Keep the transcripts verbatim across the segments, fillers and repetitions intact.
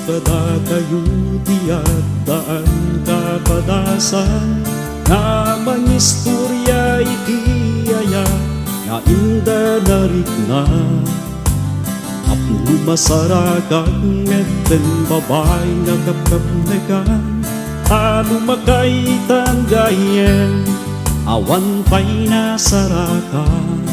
Kadakayo ti addaan kapadasan nga mangistoria iti ayat nga inda narikna. Tapno masarakak metten babai nga kapkapnekan, ta no makaitan gayyem, awan pay nasarakan.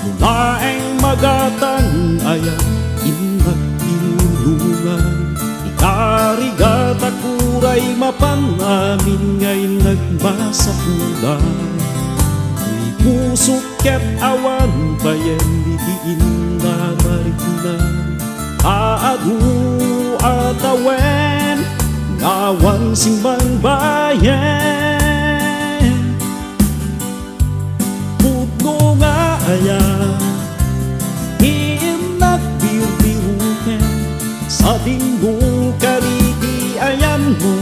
No laeng magatang ayat innak tinulongan, ikarigat a kuray mapan amin nga innak masapulan. Ni pusok ket awan bayen iti inda marikna. Adu a tawen nga awan simbangbayen. Pudno nga ayat ti innak birbiroken, sadino kaditi ayanmo,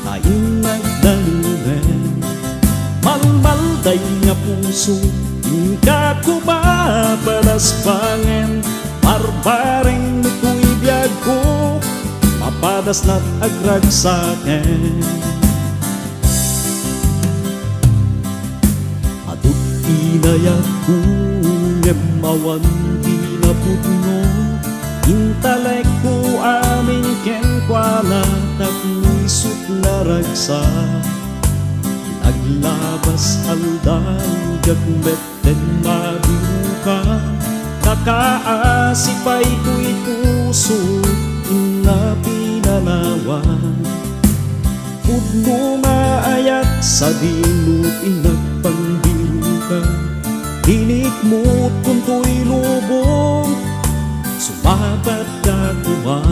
ta innak danonen. Malmalday nga puso, inka koma padasbangen, barbareng toy biagko, mapadasnat agragsaken. Adu ti nayatko ngem awan ti napudno, intalekko amin kenkuana tapno isut naragsak. Naglabas aldaw diak metten mabirukan, nakaasi pay toy puso inna pinanawan. Pudno nga ayat sadino innak pangbirukan, tinikmut kuntoy lubong, sumabat ka koma.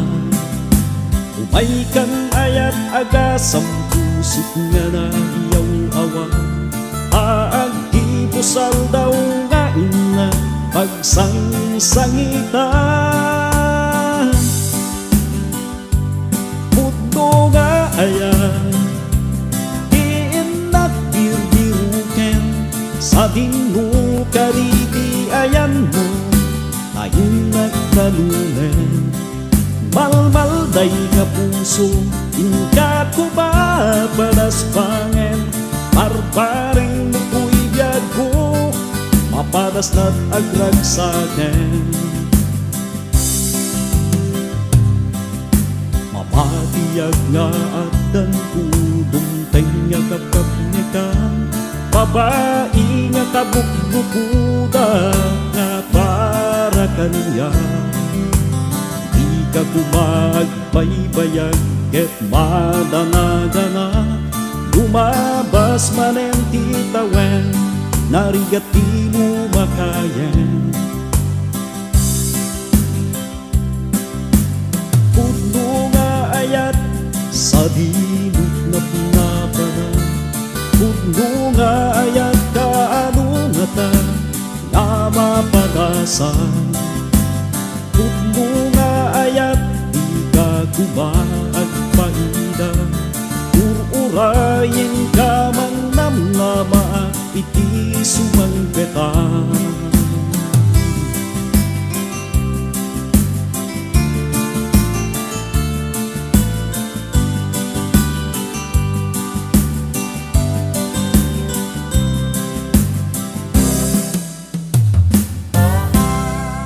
Umaykan ayat, agasam pusok nga naiyaw-awan, a agdibus aldaw nga innak pagsangsangitan. Pudno nga ayat ti innak birbiroken, sadino kaditi ayanmo, ta innak danonen. Malmalday nga puso, inka koma padasbangen, barbareng toy biagko, mapadasnat agragsaken. Mamatiag nga addan ko, dumteng nga kapkapnekan, babai nga kabukbukoda nga para kaniak. Dika koma agbaybayag ket madanagana, lumabas manen ti tawen, narigat ti lumakayen. Pudno nga ayat, sadino napnapana. Pudno nga ayat, kaano ngata nga mapadasan? Pudno nga ayat, dika koma agpaida. Ur-urayenka, mannamnama iti sumangpetan.